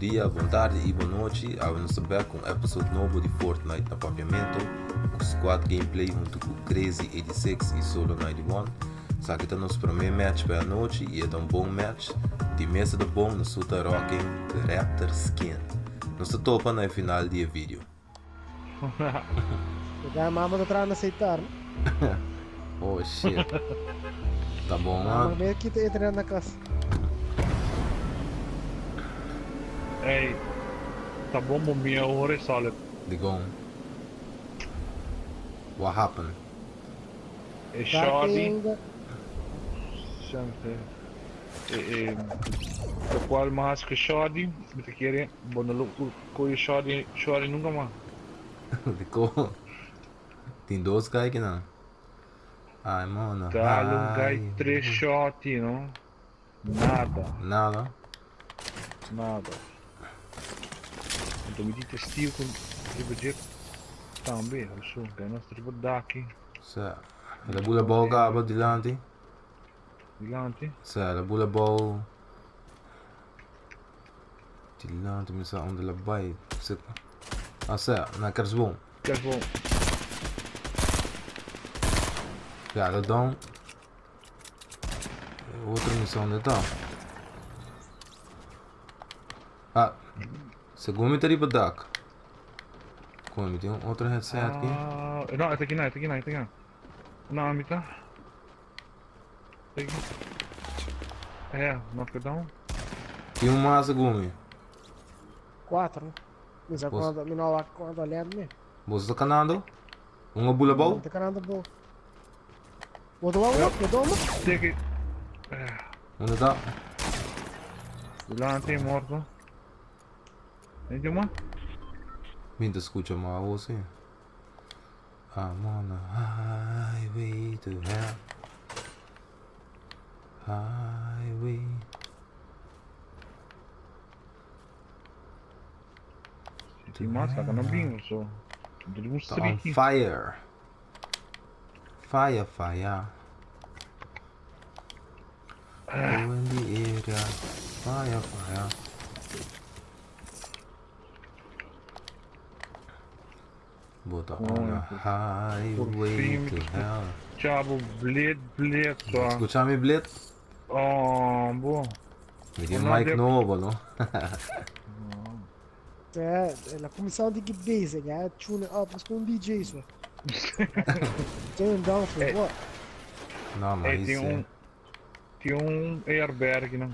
dia, bon tardi y bon nochi. Awe nos ta back cu un episode nobo di Fortnite na Papiamento, cu squad gameplay hunto cu Crazy 86 y Solo 91. Esaki ta nos prome match pa e anochi y e ta un bon match. Di mesa ta bon, nos tur ta rocking the Raptor skin. Nos ta topa na e final di e video. Porque mama ta traha na aceitar. Oh shit. Ta bon Mama man. me kita internet na cas. Ey, ta bon bo mia ora e solid. Dikon? What happened? E Dark shorty. ainda. Sente. E e locual mas cu shorty, mi ta kere bo no lo coge shorty shorty nunca mas. Dikon? Tin dos guy kinan. I'm on a Dal un guy high. tres shorty no. Nada. Nada. Nada. Anto mi tin testigo cu riba dje tambe. Also, guy nos ta riba daki. Sa, el a bula bou caba dilanti. Dilanti. Sa, el a bula bou dilanti, mi sa unda el a bai. Sa, ah, sa, na Kersboom. Kersboom. Ja, dat dan. Otro mi sa unda ta. Ah, segun mi ta riba dak. Kon mi tin un otro headset aki. Ah, no, esta aki na, esta aki na, esta aki na. No, mi ta. Ja, knock it down. Tin un mas segun mi. Cuatro. Mi sa cuánto, mi no wak cuánto lent mi. Boso ta kanando? Un a bula bou? Ta kanando bou. Bo ta wak wak, bo toma? Take it. Unda ta? Delante morto. Eentje man? Mi ta scucha ma awo si. I'm on the highway to hell. Highway. Tin mas laga nan bin so. Ta on fire. Fire, fire. Go in the area. Fire, fire. Bota on a highway to hell. Chabo blit blit so. Escucha mi blit? Oh, bo. Mi tin mic nobo, no? É, ela começou de que basic, é, tune up, mas com um DJ só. Turn down for Eh. what? No, maar Hey, is tin un tin un airbag no.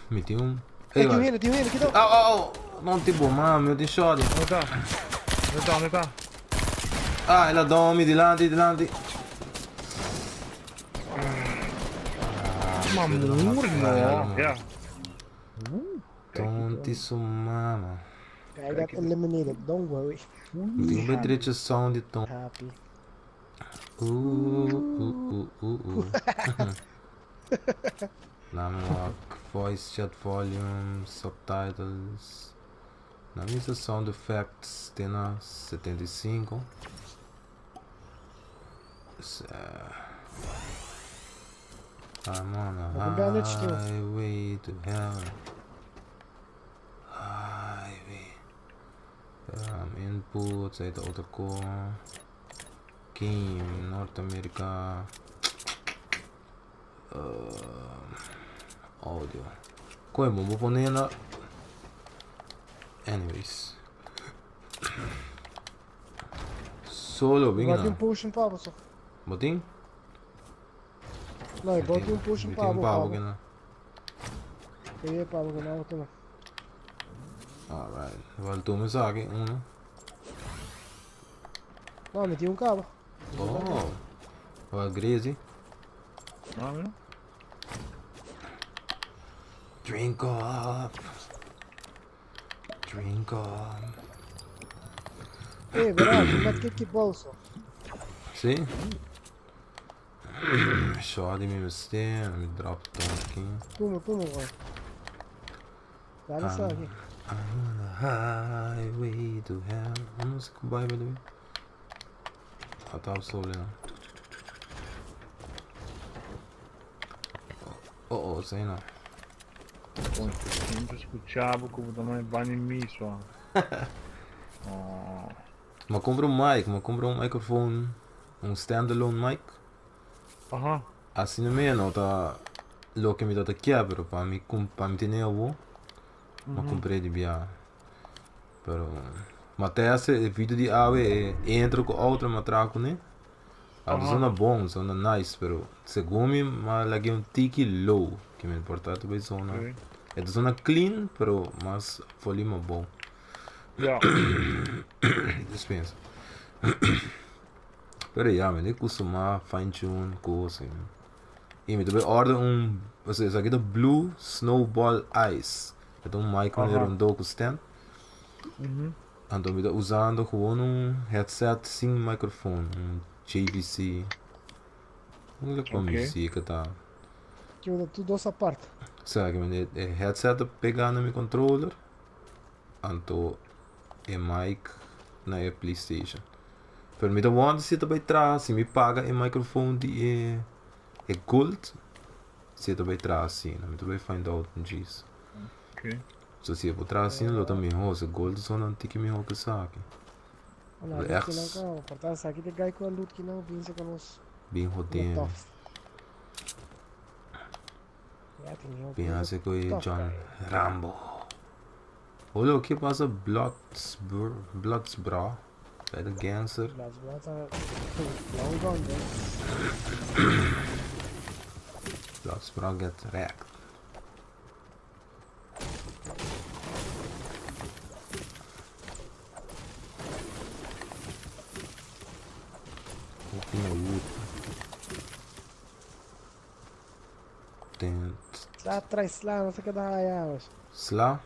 Mi tin un. Hey, Hey, tin man. hende, tin hende, kita. Au, au, au. Non ti bo, man, mi tin shot. Onde ta? Onde ta? Onde ta? Ah, el a down mi dilanti, dilanti. Ma muri no. Ja. Tonti su mama. I got eliminated, don't worry. Mi tin un bit derecho sound di ton. Happy. Ooh, ooh, ooh, ooh, ooh. Laat me wak. Voice chat volume, subtitles. Na misa sound effects te na 75. I'm on a highway to heaven. Highway. Input, zij de auto Game, North America. Audio. Koe, bo pone na. Anyways. Solo, Bota binga. un potion pa bo. Botin? No, bota un potion pa bo. Pabo que no. Sí, pa bo que no, toma. Alright. Wel, tu me saque uno. No, mi tin un cabo. Oh. Wel, Gracie. No, no. Drink up. Drink up. Eh, verá, mi met kiki bolso. Sí? Shorty mi mester, mi drop ton aki. Tuma, tuma, boy. Dale sa aki. I'm on the highway to hell. No sé cómo va, by the way. Ah, tá sobre, no. Oh, oh, sei no. Concha, scucha bo cu bo ta manda bani miswa. Oh. Ma compra un mic, ma compra un microfoon, un standalone mic. Aha. Asina mi no ta loke mi ta kier, pero pa mi pa mi tene awo, ma compr'é di bia. Pero ma test e video di awe e intro cu outro ma traha cune. A zona bon, zona nice, pero segun mi ma lag'é un tiki low, ke mi por ta bai zona. E ta zona clean, pero mas volume abou. Ja. Dispensa. Pero ya, mi ta kustumá fine tune kos. I mi ta bai order un, osea esaki ta Blue Snowball Ice. E ta un mic manera un doku stand. Anto mi ta usando gewoon un headset sin microfoon, un JVC. Un le pa muziek ta. Ki unda tur dos apart. Sa, ki men e headset ta pega na mi controller, anto e mic na e PlayStation. Pero mi ta wonder si e ta bai traha si mi paga e microfoon di e e gold, si e ta bai traha asina. Mi ta bai find out djis. Okay. So si e por traha asina lo ta miho, si gold zona un tiki miho ku esaki. Lo Ex. Por esaki te gai ku a loot kinan binse ku nos. Bin hodeme. Bin hasi ku e John Rambo. Holo ke pasa Bloodsbro Bloodsbra bij de gangster. Bloodsbra ta long gone bro. Bloodsbra get wrecked. Hopi na wood. Ten. Sla trai sla, no sa keda haya mas. Sla?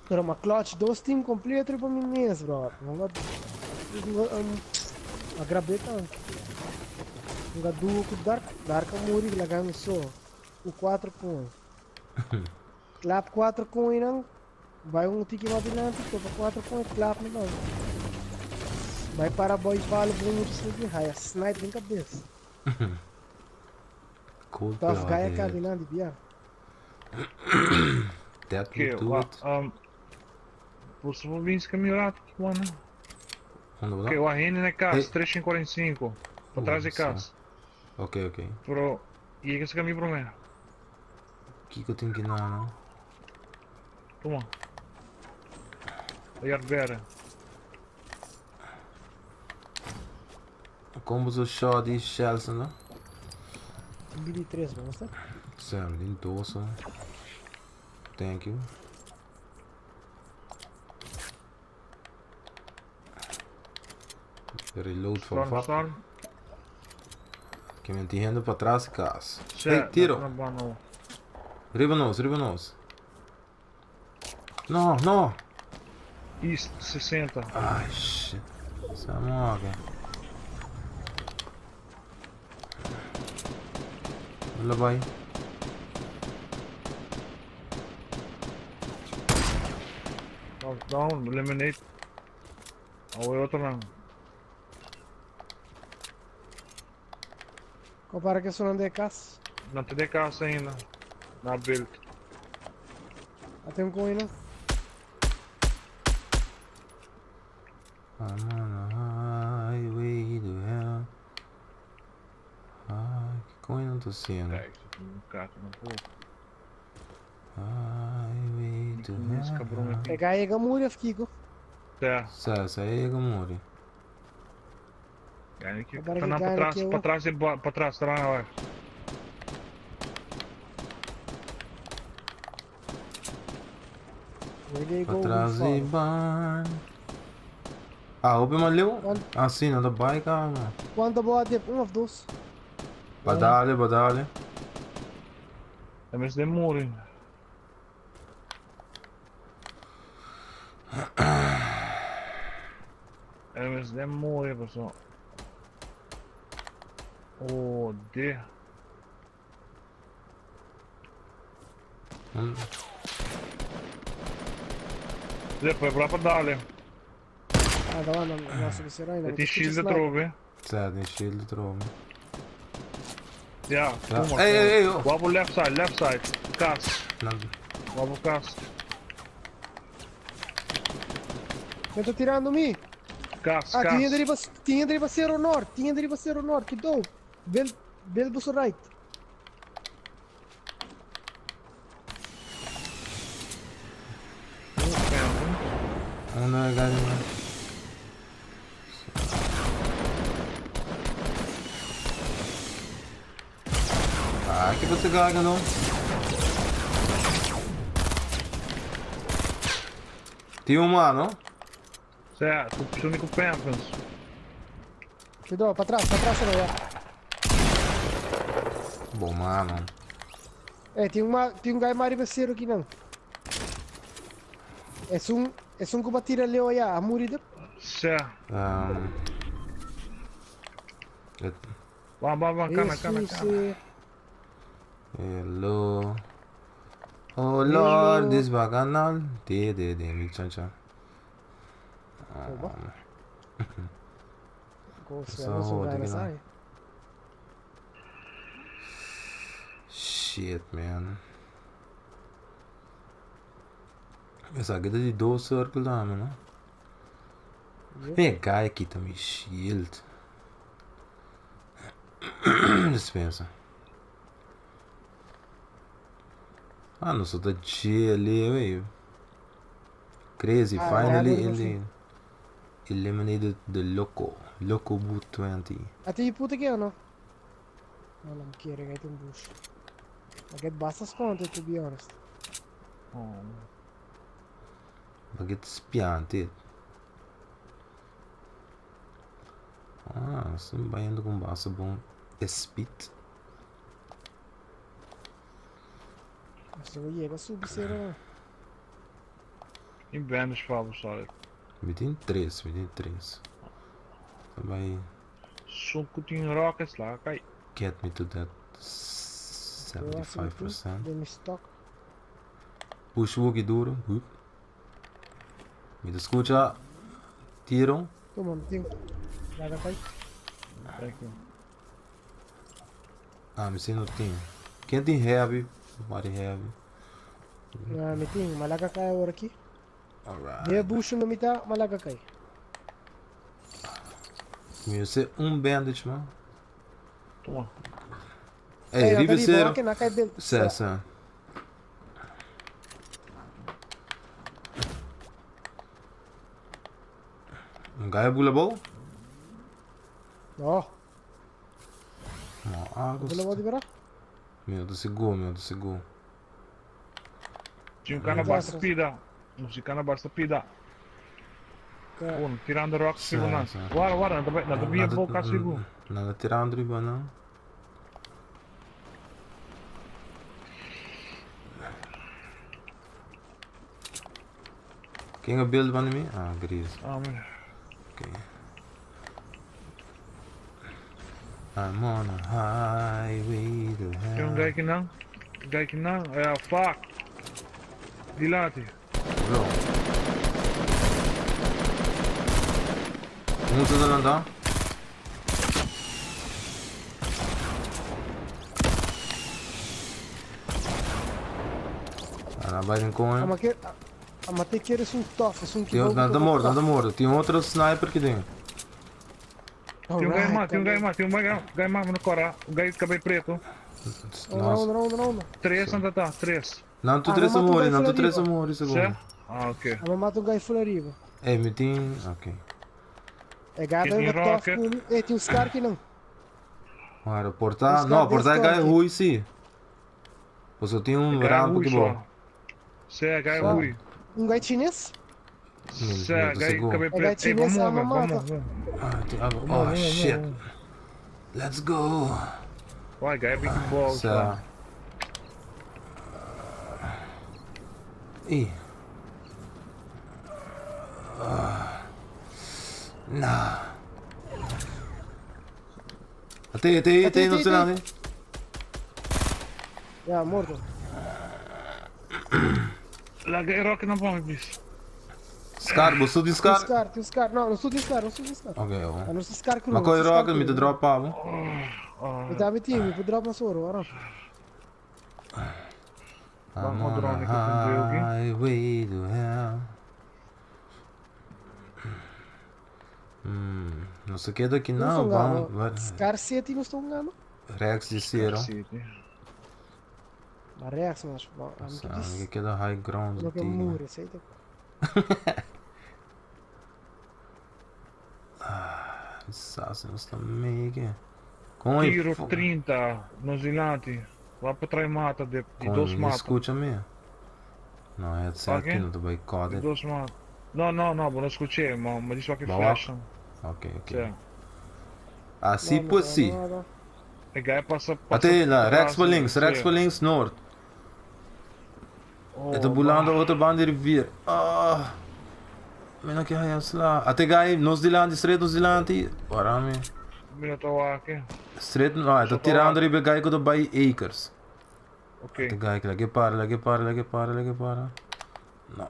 Pero ma clutch dos team completo riba mi mes, bro. No um, a grabé tanto. Un duo ku Dark, Dark a muri laga mi so. Ku 4 coin. Klap 4 coin nan. Bai un tiki mas dilanti, topa 4 coin, klap nan dan. Bai para boy palo bon mucho sneaky, haya snipe den cabeza. Cold Tough guy a blooded. cabi nan di bia. That Oké, would do wa, it. Você por bem se melhorar, mano. Unda bo ta? Oké, wa hende na Hey. cas, 345. Pa tras di Oeh, sa. cas. Ok, ok. Pero, yega ese camino promé. Kiko tin ki nan? Tuma. Yard bere. Como zo shot die shells no? BB3, vamos tá? Sam, din dosa. Thank you. Reload van Storm, vap. storm. Ke men tin hende patras di kas. Sè, Hey, tiro. na bano. Riba nos, riba nos. No, no. East 60. Ai, shit. Sa morre. Wala bai. Knock down, eliminate. Awe otro nan. Compara que sonan de cas. Nan te de casa ainda. Na build. Até un coin, no? I'm on a highway to hell. Ai, que coin não tô sendo. Kijk, zit een kaart in de boek. Highway to Mis cabrón hell. aqui. E gai ga muri of Kiko. Ja. Sa, sa aí que morre. Ja, ik Agora tá que na ganha para trás, aqui, eu- para trás e para trás, tá lá, vai. Where they Pra go, we trás e follow. barn. Ah, open maleu? Quant- Ah, sim, não da bike, ah, mano. Quanta boa dip? Um of dois. Badale, badale. É mesmo demora. É mesmo demora, pessoal. Oh, D. Depois pra pra dar, Ah, da lá, não, subserá ainda. Eu tenho shield de trove. Sa, tem shield de trove. Ja, Ja. toma. Ei, ei, ei, oh. Wabo left side, left side. Kas. Não. Wak bo kas. Ken ta tirando mi? Kas, Ah, tin kas. hende riba, tin hende riba Cerro Norte, tin hende riba Cerro Norte, cuidou. Bel, bel boso right. Uno e gari man. Ah, que você gaga não? Tem uma, não? Sea, ku suni ku Panthers. Cuidado, para trás, para trás, ya. Bom, mano. Eh, tem uma, tem um gajo mais ribaceiro aqui não. É um, é um que vai tirar leo ya, a morida. Sea. Um, Ban, ban, ban, kana, kana, kana. Hello. Oh Lord, this bacanal. De, de, de, mi chan chan. Oba. So, Shit, man. Esaki ta di dos circle tambe, no? E guy kita mi shield. Dispensa. Ah, nos ta chill, wey. Crazy, Ah, finally ja, ele eliminated the loco. Loco Boot 20. A ti puta que no? No, non quiere che un bush. Ma che basta sconto, to be honest. Oh. Ma che spiante. Ah, sto bayendo con basta bom speed. Se lo llega subi sera. In bandage pa solid. Mi tin tres, mi tin tres. Ta bai Sun ku tin rockets laga kai. Get me to that 75%. De mi stock. Push woki duro. Hup. Mi ta scucha tiro. Tuma, mi tin. Laga kai. Thank you. Ah, mi si no tin. Ken tin heavy? Body heavy. Ah, mi tin. Malaga kai awor aki. Alright. De bush no mi ta malaga kai. Mi usa un bandage, man. Tuma. Ey, riba cero. Na kai bel. Sa, sa. Un guy bula bou? No. No, algo. Bula bou di bera? Mi no ta sigur, mi no ta sigur. Tin un cana basta pida. Un si cana basta pida. Un tirando rock sigur nan. Guarda, guarda, nan ta nan ta bia boca sigur. Nan ta tirando riba nan. Ken a build banda mi? Ah, Gris. Ah, mi. Okay. I'm on a highway to hell. Tin un guy kinan. Guy kinan. Ja, fuck. Dilati. Bro. Mucho ta lanta. Ana bai den con. Ama ke ama te quieres un tough, es un Tin, nan ta morto, nan ta morto. Tin otro sniper ki den. Tin un guy mas, tin un guy mas, tin un guy mas no cora, un guy cabello preto. Onda, onda, onda, onda. Tres nan ta ta, tres. Nan tu tres a muri, nan tu tres a muri segun. Ah, ok. Ama mata un guy full arriba. Ey, mi tin, ok. E gata Tin ta tough rocket. ku, e tin un scar ki nan. Ora, porta, no, porta e guy hui si. Paso tin un rampa ki bo. Se, guy hui. Un guy chines? Se, guy cabello E guy preto. Ey, chines vamos, ama vamos, mata. vamos. Ah, tin algo. Oh, shit. Let's go. Why, guy big balls. Sa. Ey. Nah. Ate, ate, ate, no se nada. Ya, morto. Laga e rock na pome, please. Scar, bo su di Scar? Scar, tin Scar. No, no su di Scar, no su di Scar. Ok, oh. Ah, no su Scar Ma coi rock mi te drop abo? Mi ta mi team, mi por drop mas oro, ora. I'm on a highway to hell. Nos ta keda aki Nos now, ta ban hungando. Scar City nos ta hungando? Rex di Scar cero. City. Ma Rex mas, bo, ami Sa, ke mi dis. ke keda high ground No ke tigre. muri, esei ta. Sa si nos ta make it. Con e Tiro 30, nos dilanti. Wak pa trae mata de di Con dos mi mata. scucha mi. No headset Oké. ki no ta bay cut Di it. dos mata. No, no, no, bo no scuché, ma ma dis wak e Ba wak? flash nan. Ok, ok. Sea. Así No, no pues ta sí. nada. E guy pasa pasa Ate la, rechts patras pa di links, rechts sea. pa links, noord. E ta Oh, bulando bah. otro banda di rivier. Ah! Mi no ke haya sla. Ate guy, nos dilanti, straight nos dilanti. Ora mi. Mi no ta wak e. Straight, no, e ta So ta tirando wak. riba e guy ku ta bai Acres. Ok. Ate guy, lage para, lage para, lage para, lage para. No.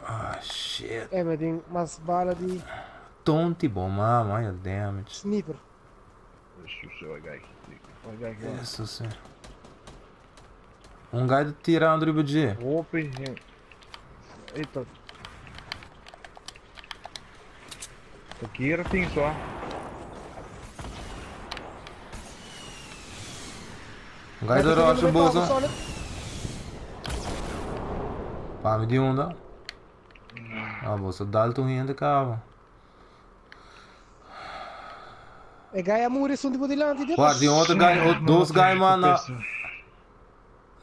Ah, shit. E mi tin mas bala di. Tonti bo mama, ya damage. Sniper. Eso si. Un guy ta tirando riba dje. Hopi Eita. Ta kier tin so. Un guy ta rush boso. Pa mi di unda. Ah, boso dal tu hende caba. E guy a muri esun tipo dilanti di. Wak, tin otro guy, dos guy man na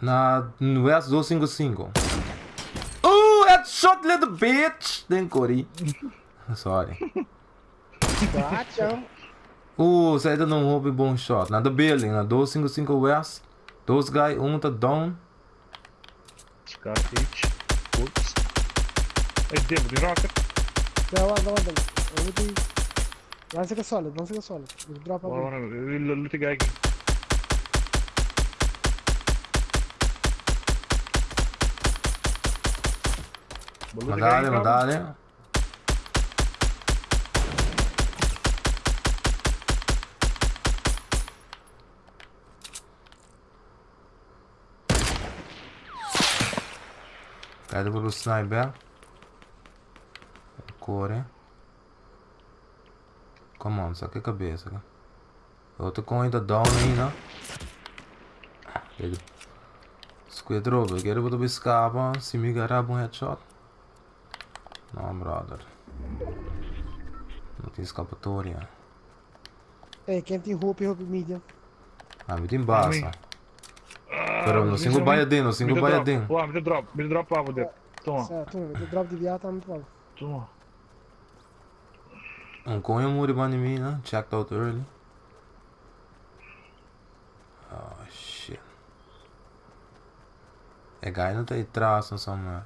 na West 255. Ooh, headshot little bitch! Den kori. Sorry. Gotcha. Ooh, zij dat een hopi bon shot. Na de building, na 255 West. Dos guy, un ta down. Scar H. Oeps. Ey, dip, di rocket. Ja, wanda, wanda. We moeten... Lança que solid, lança que solid. We drop up. Ora, loot guy. Mandale, mandale. Kijk por sniper. Core. Come on, saca a cabeça. Outro com ainda down ainda. Squid robe, quero botar escapa, se me garaba um headshot. No, brother. No tin escapatoria. Ey, ken tin hopi hopi media? Ah, mi tin basa. Pero nos tin cu bay aden, nos tin cu bay aden. Wah, mi ta drop, mi ta drop abo dep. Toma. Sa, tuma, mi ta drop di bia tambe pa bo. Toma. Un coño muri banda di mi, no? Checked out early. Oh, shit. E guy no ta ahí tras no somewhere.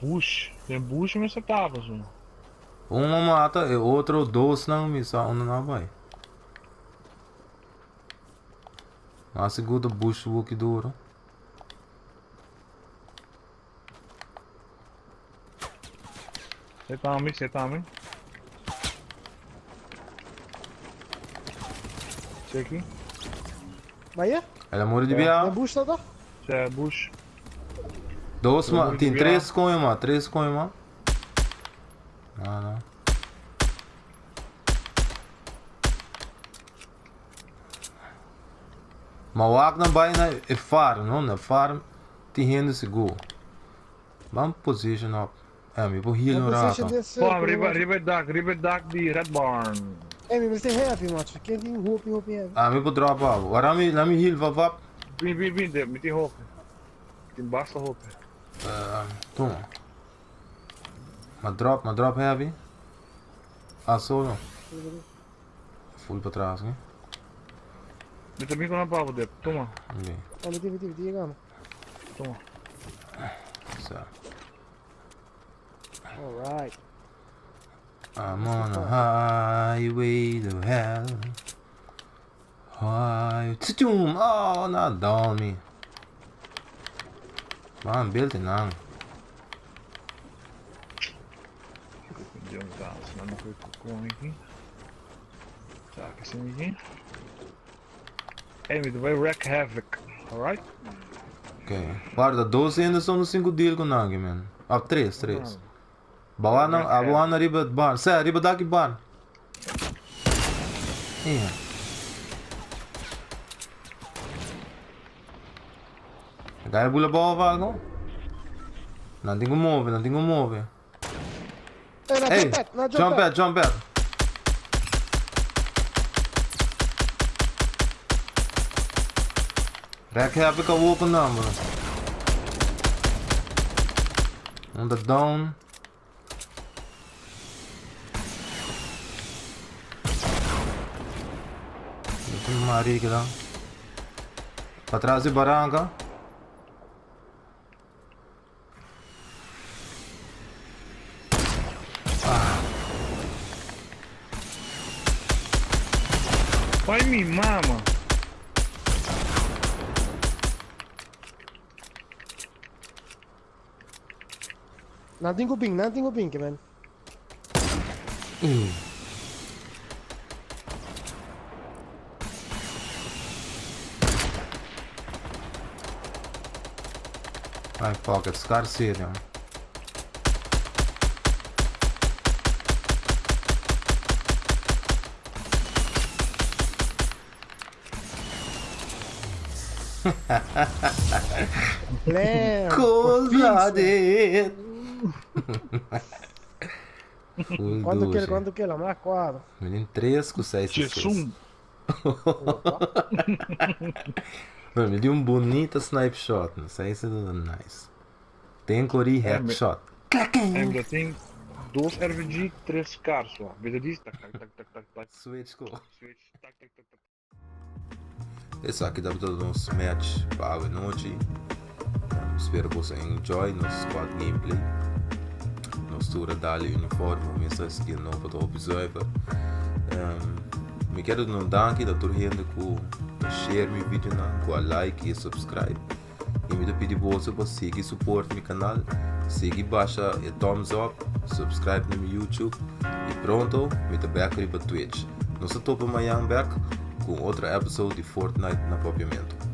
Bush, den bush mester taba su. Un a mata e otro dosnan mi sa unda nan a bai. Mas sigur ta bush buki duro. Se tami, se tami. Cheki. Vaya. El a muri di bia. Den bush ta? Se bush. Dos ma, tin tres coño ma, tres coño ma. No, no. Ma wak nan bai na e farm, no? Na farm tin hende sigur. Ban position up. Eh, mi por heal un rato. Pam, riba, riba e dak, riba e dak di Red Barn. Eh, mi mester heavy, macho. Ken tin hopi, hopi heavy? Ah, mi por drop abo. Ora mi, la mi heal vap vap. Bin, bin, bin, de, mi tin hopi. Tin basta hopi. Uh, tuma. Ma drop, ma drop heavy. Ah, solo. Full pa tras, eh? Mi ta bin con pavo de. Tuma. Ok. Oh, mi tin, mi tin, mi tin llegando. Tuma. So. Alright. I'm on a highway to hell. High. Tchum! Oh, not down me. Man, build it now. Sa ki sin aki. Ey, mi ta bai wreck havoc, alright? Ok. Guarda, dos hende son no cinco deal ku nan, man. Ah, tres, tres. Bawa nan, abo anda riba het bar. Sê, riba daki bar. Iya. Guy bula bou of algo? Nan tin ku move, nan tin ku move. Hey, na Hey, jump pad, na jump jump pad. pad, jump pad. Rek heb ik al open number. Onder down. Marica dan. Patras di barranca. Pai mi mama. Nan tin ku bin, nan tin ku bin, ke men. Ai fuck it, scar serio. Blam! Cosa de. Full Kuantu kel, dushi. kuantu kel, amo la kuadro. Miren 3 ku 6 i 6. Jesum. Bueno, mi di un bonita snipe shot. No sei se dat nice. Ten cori headshot. En dat ding, dos RPG, tres cars. Weet je die? Tak, tak, tak, tak, tak, tak. Switch ko. Switch, tak, tak, tak, tak. Esaki tabata nos match pa awe nochi. Spero boso enjoy nos squad gameplay. Nos tur a dal e uniforme, mester skin nobo ta hopi zuiver. Mi kier duna un danki na tur hende ku ta share mi videonan, ku a like i subscribe. I mi ta pidi boso pa sigui support mi kanal, sigui basha e thumbs up, subscribe na mi YouTube i pronto mi ta bek riba Twitch. Nos ta topa mañan bek ku un otro episode di Fortnite na Papiamentu.